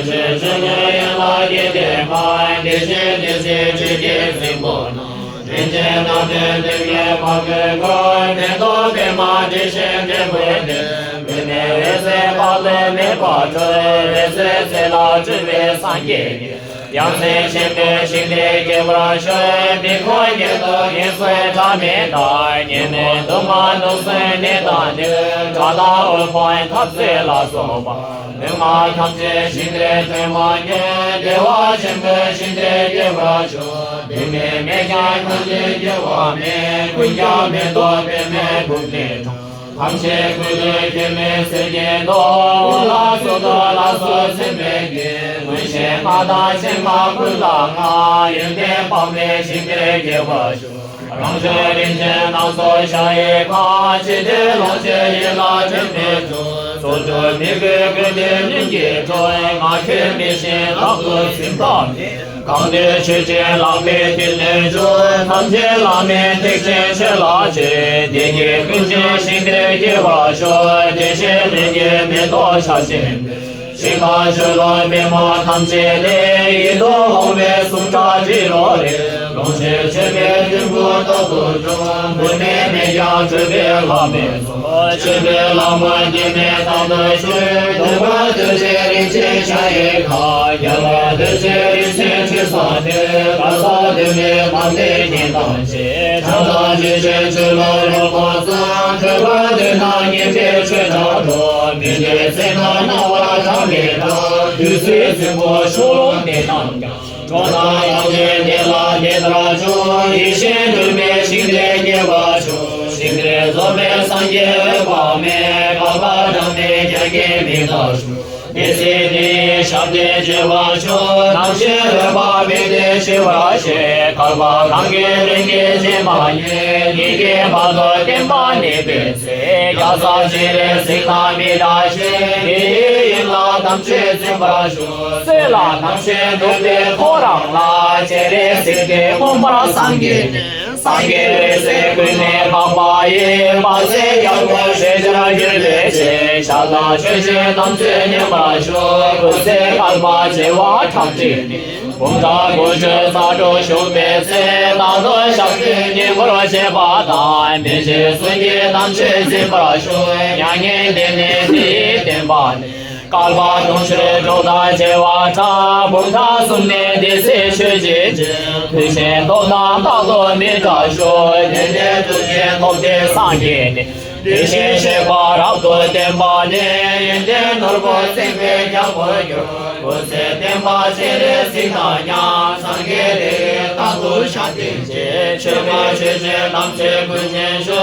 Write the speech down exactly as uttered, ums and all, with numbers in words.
ཆོས་ཀྱི་དབྱིངས་ལ་སྐྱེས་ཏེ་མ། དེ་བཞིན་དེ་སྲིད་ཆོས་ཀྱི་སྲིན་པོ་རྣམས། དྲིན་ཅན་རྣམས་ནི་དུས་མིན་བར་ཀུན་བསྐོར། མེ་ཏོག་པདྨ་དྲི་ཞིམ་དྲིལ་བུ་འདི། ཀུན་ནས་འོད་ཟེར་དཔག་ཏུ་མེད་པ་འཕྲོས། འོད་ཟེར་ཚེ་ལ་སྤྲུལ་པའི་སངས་རྒྱས་ཀྱི། ཡང་སྲིད་ཆེན་པོའི་ཞིང་དེར་སྐྱེ་བར་ཤོག། མི་ཁོམ་ཉལ་དུ་ངལ་གསོ་འདྲ་མེད་དང་། ཉོན་མོངས་དུག་ལྔ་ནང་གསོས་ནད་དང་ནི། དགྲ་དང་དབུལ་ཕོངས་འཐབ་རྩོད་ལ་སོགས་པ། ནད་རྣམས་ཐམས་ཅད་ཞིང་དེར་ཐོན་མ་ཉེས། བདེ་བ་ཆེན་པོའི་ཞིང་དེར་སྐྱེ་བར་ཤོག། དུས་མིན་མེད་ཀྱང་ཐམས་ཅད་སྐྱེ་བ་མེད། ཀུན་ཀྱང་མེ་ཏོག་པདྨའི་བུ་འདི་འཕྲང་། ཐམས་ཅད་ཀུན་ཏུ་སྐྱེ་མེད་ཟེར་གྱིས་མདོག། འོ་ལགས་སོ་བདག་ལ་སོགས་སེམས་མེད་ཀྱི། མངོན་ཤེས་ལྔ་དང་ཕྱི་མ་ཀུན་ལ་བསྔགས། ཡོན་ཏན་དཔག་མེད་ཞིང་དེར་སྐྱེ་བར་ཤོག། རང་བྱུང་རིན་ཆེན་སྣ་ཚོགས་ཤ་ཡི་ཁ། ཇི་སྟེ་ལོངས་སྤྱོད་ཡིད་ལ་དྲན་པས་སྤྱོད། རྫུ་འཕྲུལ་མི་མགོའི་ཀུན་ཏུ་སྙིང་གི་ཁྲོད། ང་ཁྱོད་མི་ཤེས་རྟག་ཏུ་ཟིན་པ་མེད། གང་འདུལ་ཆོས་ཀྱི་ལམ་པའི་མཐིལ་ནས་འཇུག། ཐམས་ཅད་བླ་མེད་ཐེག་ཆེན་ཆོས་ལ་སྤྱོད། བདེ་སྐྱིད་ཀུན་ཅན་ཞིང་དེར་སྐྱེ་བར་ཤོག། བདེ་གཤེགས་ལྷུན་གྱིས་མེ་ཏོག་ཆར་ཅན་འབེབས། ཞིང་ཁམས་ཆོས་ཀླུང་པདྨ་ཐམས་ཅད་ལས། ཡིད་དུ་འོང་བའི་གསུང་སྒྲ་དྲི་རོ་ལས། ལོངས་སྤྱོད་ཆོས་པའི་འབྲས་བུ་རྟག་ཏུ་འབྱུང་། བུད་མེད་མེད་ཀྱང་གྲུབ་པའི་ལྷ་མོས་གསོལ། ཆོས་པའི་ལྷ་མོ་འདི་ནི་རྟག་ཏུ་བཞུགས། འདོད་པ་ཐམས་ཅད་རིན་ཆེན་ཤ་ཡི་ཁ། རྒྱལ་བ་ཐམས་ཅད་རིན་ཆེན་ཁྲི་སོགས་ནས། གར་ཟག་འདོད་མེད་དམ་ལྡན་ཉིད་དང་བཅས། བྱམས་དང་ཞི་བྱེད་ཆོས་ཀླུ་རོལ་པ་ཙམ། ཐོས་པ་འདོད་དང་ཉན་པའི་ཆོས་སྒྲ་སྒྲོག། མི་འདོད་རྩེ་ན་སྣང་བ་གྲངས་མེད་དང་། བདུད་རྩིའི་རྫིང་བུ་ཕྱོགས་ལྷུང་དེ་རྣམས་ཀྱང་། འགྲོ་དང་ཡང་དག་དེ་ལ་དེ་ལྟར་འབྱུང་། ཡེ་ཤེས་འགྱུར་མེད་ཞིང་དེར་སྐྱེ་བར་ཤོག། ཞིང་དེར་འཛོམས་པའི་སངས་རྒྱས་འོད་དཔག་མེད། བསྐལ་པ་གྲངས་མེད་རྒྱ་སྐྱེད་མི་འདའ་ཤོག། དེ་སྲིད་དེ་ཡི་ཞབས་བརྟན་བྱེད་པར་ཤོག། རྣམ་ཤེས་འོད་དཔག་མེད་དེ་ཞི་བར་བྱེད། བསྐལ་པ་གང་གི་ལྷུན་གྱིས་བརྗེད་མ་ཉེས། ཉིད་ཀྱི་བར་དུ་བསྟན་པ་གནས་པའི་ཚེ། རྒྱལ་ཚབ་སྤྱན་རས་གཟིགས་དང་མི་འབྲལ་ཞིང་། དེ་ཡི་དབྱིངས་ལ་ཐམས་ཅད་འཛིན་པར་ཤོག། སྲོད་ལ་ཐམས་ཅད་འདུས་པའི་ཐོ་རངས་ལ། སྤྱན་རས་གཟིགས་དེ་མངོན་པར་སངས་རྒྱས་ནས། སངས་རྒྱས་འོད་ཟེར་ཀུན་ནས་འཕགས་པ་ཡི། དཔག་ཚད་ཡར་ངོའི་ཞལ་ཆེར་གྱུར་པའི་ཚེ། ཞལ་དང་མཆོད་སྤྱན་ཐམས་ཅད་མཉེས་པར་ཤོག། སྐུ་ཚེ་བསྐལ་པ་བྱེ་བ་ཕྲག་ཁྲི་ནས། དགུང་གྲངས་དགུ་བཅུ་རྩ་དྲུག་བཞུགས་པའི་ཚེ། རྟག་ཏུ་ཞབས་བརྟན་ཉེ་འཁོར་བཅས་པ་དང་། མི་འཇིགས་གསོན་དཀྱིལ་ཐམས་ཅད་འཛིན་པར་ཤོག། མྱ་ངན་འདས་ནས་དེའི་བསྟན་པ་ནི། བསྐལ་པ་དུང་ཕྱུར་དྲུག་དང་བྱེ་བ་ཕྲག། འབུམ་ཕྲག་གསུམ་ནས་དེ་སྲིད་ཆོས་ཀྱི་རྒྱལ། མཐུ་ཆེན་སྟོབས་དང་རྟག་ཏུ་མི་འབྲལ་ཤོག། དེ་ནས་ཐུགས་རྗེའི་སྟོབས་ཀྱིས་སངས་རྒྱས་ནས། དེ་བཞིན་གཤེགས་པ་རབ་ཏུ་བསྟན་པ་ནི། ཡོན་ཏན་ནོར་བུ་བསྲེགས་པའི་རྒྱལ་པོར་གྱུར། སྐུ་ཚེ་བརྟན་པ་སྤྱན་རས་གཟིགས་དང་མཉམ། སངས་རྒྱས་དེ་ཡི་རྟག་ཏུ་ཞབས་བརྟན་བྱེད། ཆོས་པ་ཆོས་ཅན་ཐམས་ཅད་ཀུན་མཁྱེན་ཤོག།